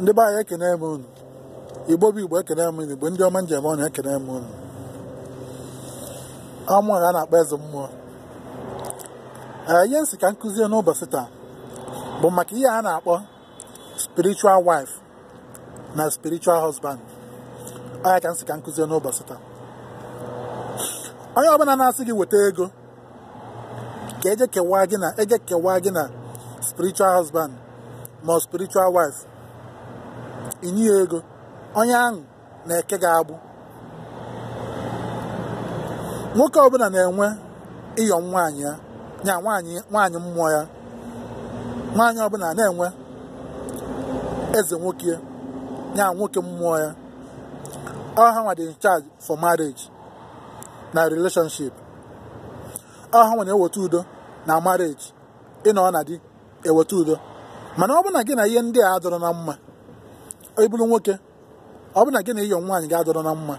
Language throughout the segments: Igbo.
Ndị be anyị, ekene m unu. Igbo bụ Igbo, ekene m unu. Igbo ndị ọma njem ọnụ, ekene m unu. Ọmụ a na-akpọ eze mmụọ. Ihe nsị ka nkụzie n'ụbọchị taa bụ maka ihe a na-akpọ spiritual wife na spiritual husband. Ọ ya ka nsị ka nkụzie n'ụbọchị taa. Onye ọbụla na-asị gị weta ego ka eje kewaa gị na eje kewaa gị na spiritual husband ma ọ spiritual wife, inye ya ego, onye ahụ na-eke gị agbụ. Nwoke ọbụla na-enwe ịyọ nwaanyị ya, nya nwaanyị mmụọ ya. Nwaanyị ọbụla na-enwe eze nwoke ya, nwoke mmụọ ya. Ọ ha nwa dị in charge for marriage na relationship. Ọ ha nwa na-eweta udo na marriage, ịnọ na di eweta udo. Mana ọ bụ na gị na ihe ndị a adọrọ na mma, ị bụrụ nwoke, ọ bụ na gị na ịyọ nwaanyị ga-adọrọ na mma,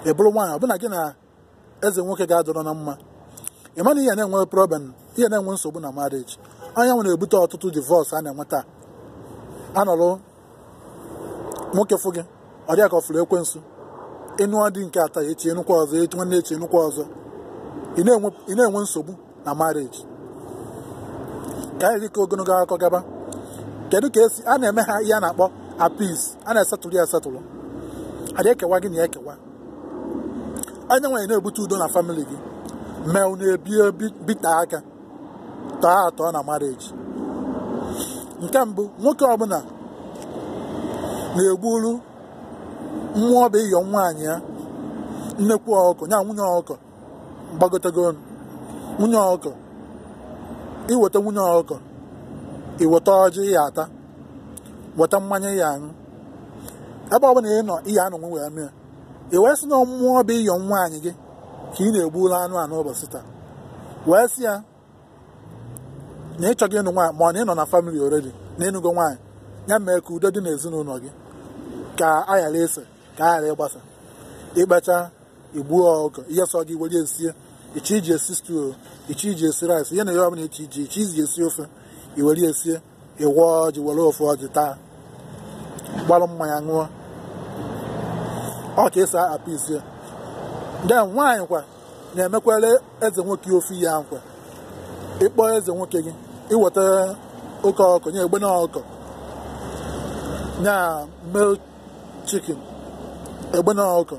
ị bụrụ nwaanyị, ọ bụ na gị na eze nwoke ga-adọrọ na mma, ị ma na ihe na-enwe problem, ihe na-enwe nsogbu na marriage. Onye nwe na-ebute ọtụtụ divorce a na-enwe taa. Anọrụ nwoke fụ gị, ọ dị ka ọ fụrụ ekwensu. Ịnụ dị nke atọ echi, enukwa ọzọ echi, nwanne echi enukwa ọzọ. Ị na-enwe nsogbu na marriage. Ka anyị dịka ogologo akụkọ gaba, kedu ka esi a na-eme ha ihe a na-akpọ appease? A na-esetụrụ ya esetụrụ, a na-ekewa gị na ya ekewa. Onye nwaanyị na-ebute udo na family gị, mee unu ebie bita aka tọọ atọ na marriage. Nke mbụ, nwoke ọbụla na-egburu mmụọ bụ ịyọ nwaanyị ya nnekwu ọkụkọ, nya nwunye ọkụkọ, gbagotego nwunye ọkụkọ. Iweta nwunye ọkụkọ, iweta ọjị ya ata, weta mmanya ya aṅụ. Ebe ọbụla ị nọ, ihe anụ wee mee, ị wee sị na mmụọ bụ ịyọ nwaanyị gị ka ị na-egburu anụ a n'ụbọchị taa, wee sị ya na ịchọ gị ịnụ nwaanyị, ma ọ na ị nọ na family already na ịnụgo nwaanyị, ya mee ka udo dị n'ezinụlọ gị, ka a ghara ese, ka a ghara ịgbasa. Ịkpacha igbuo ọkụkọ, ihe sọ gị were esie, iche iji esi stew, iche iji esi rice, ihe na ihe ọbụla iche iji iche iji esi ofe, i were esie, ịwọ ọjị, were ofu ọjị taa, gbalụ mmanya ṅụọ. Ọ ka esi apịs ya. Then nwaanyị kwa na-emekwere eze nwoke ofe ya nkwa. Ịkpọ eze nwoke gị, iweta oke ọkụkọ, nye egbe na ọkụkọ, nya male chicken, egbe na ọkụkọ,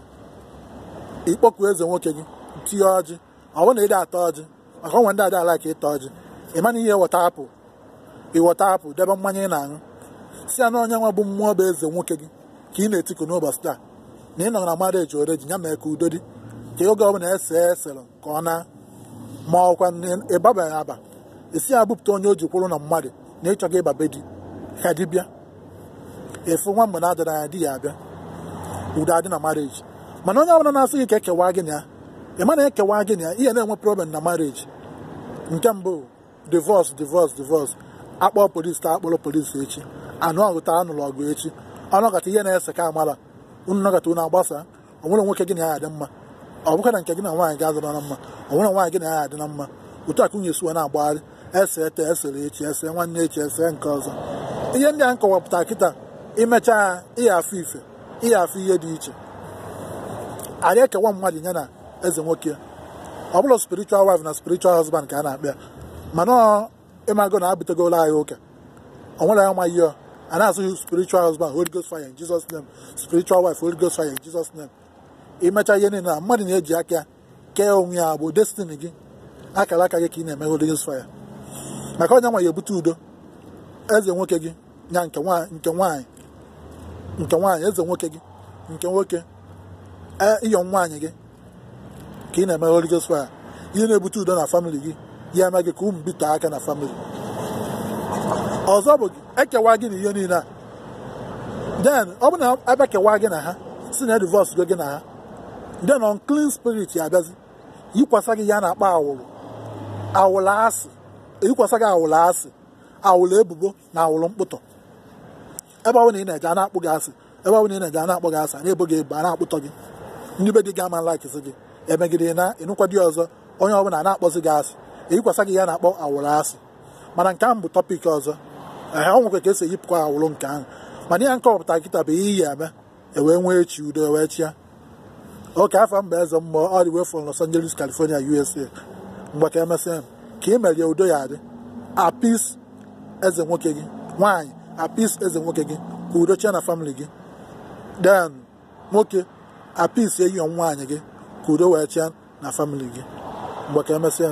ịkpọku eze nwoke gị, tinye ọjị. Ọ bụrụ na ị dị ata ọjị, maka onwe ndị ada ala ka ịta ọjị, ị mana ihe weta apụl, iweta apụl, debe mmanya ị na-aṅụ, si ya na onye nwa bụ mmụọ bụ eze nwoke gị ka ị na-etiku n'ụbọchị taa, na ị nọ na marriage already, ya mee ka udo dị, ka oge ọbụla ese esere ka ọ na ma ọkwa ịbabaghị aba, esi ya bupụta onye o ji kwụrụ na mmadụ na ịchọ gị ịba be di ka di bịa. Efu nwa mgbe na-adịrị anya di ya abịa, udo adị na marriage. Mana onye ọbụla na-asị gị ka ekewa gị na ya, ị ma na ekewa gị na ya, ihe na-enwe problem na marriage. Nke mbụ, divorce, divorce, divorce. Akpọ polisi taa, akpọrọ polisi echi, anụ ọgụ taa, anụrụ ọgụ echi, ọnọkọta ihe na-ese ka amara unu nọkọta unu agbasa. O nwere nwoke gị na ya adị mma, ọ bụkwa na nke gị na nwaanyị ga-adịrọ na mma, o nwere nwaanyị gị na ya adị na mma. Otu a ka nwunye siwe na-agbagharị, ese ete, esere echi, ese nwanne echi, ese nke ọzọ. Ihe ndị a nkọwapụta kịta, imechaa ihe afọ ife, ihe afọ ihe dị iche. Anyị ekewa mmadụ ya na eze nwoke, ọ bụla spiritual wife na spiritual husband ka a na-akpọ ya. Mana ịmago na abutegolo anyị ụka, o nwere ya ma ihe a na-asụ spiritual husband, Holy Ghost fire in Jesus name, spiritual wife, Holy Ghost fire in Jesus name. Imecha ihe niile na mmadụ na-eji aka kee onwe ya bụ destiny gị, akara aka gị ka ị na-eme Holy Ghost fire. Maka onye nwa ya ebute udo, eze nwoke gị nya nke nwaanyị, nke nwaanyị eze nwoke gị, nke nwoke ịyọ nwaanyị gị ka ị na-eme Holy Ghost fire. Ihe na-ebute udo na family gị, ya eme gị ka ụmụ bite aka na family. Ọzọ bụ gị ekewa gị na ihe niile a, then ọ bụ na ebe kewa gị na ha, si na divorce gị na ha, then unclean spirit ya abịazi yikwasa gị ya na-akpọ awụrụ, awụrụ asị, yikwasa gị awụrụ asị, awụrụ ebubo na awụrụ mkpụtọ. Ebe ọ bụla ị na-eje a na-akpụ gị asị, ebe ọ bụla ị na-eje a na-akpọ gị asị, a na-ebo gị ebu, a na-akpụtọ gị. Ndị be gị ga-ama laikisi gị, emegide na ịnụkwa di ọzọ, onye ọbụla na-akpọzi gị asị, eyikwasa gị ya na-akpọ awụrụ asị. Mana nke ahụ bụ topic ọzọ. Ee, ọ nwekwa ka esi eyipụkwa awụrụ nke ahụ. Mana ihe nkọwapụta kịta bụ ihe ya eme ewee nwee echi udo ewee chịa. Oke afọ mba eze mmụọ all the way from Los Angeles, California, USA. Mgbe ka emesịa ka ị merie udo ya adị. Appease eze nwoke gị, nwaanyị appease eze nwoke gị ka udo chia na family gị. Then nwoke appease enyi nwaanyị gị ka udo wee chia na family gị. Mgbe ka emesịa.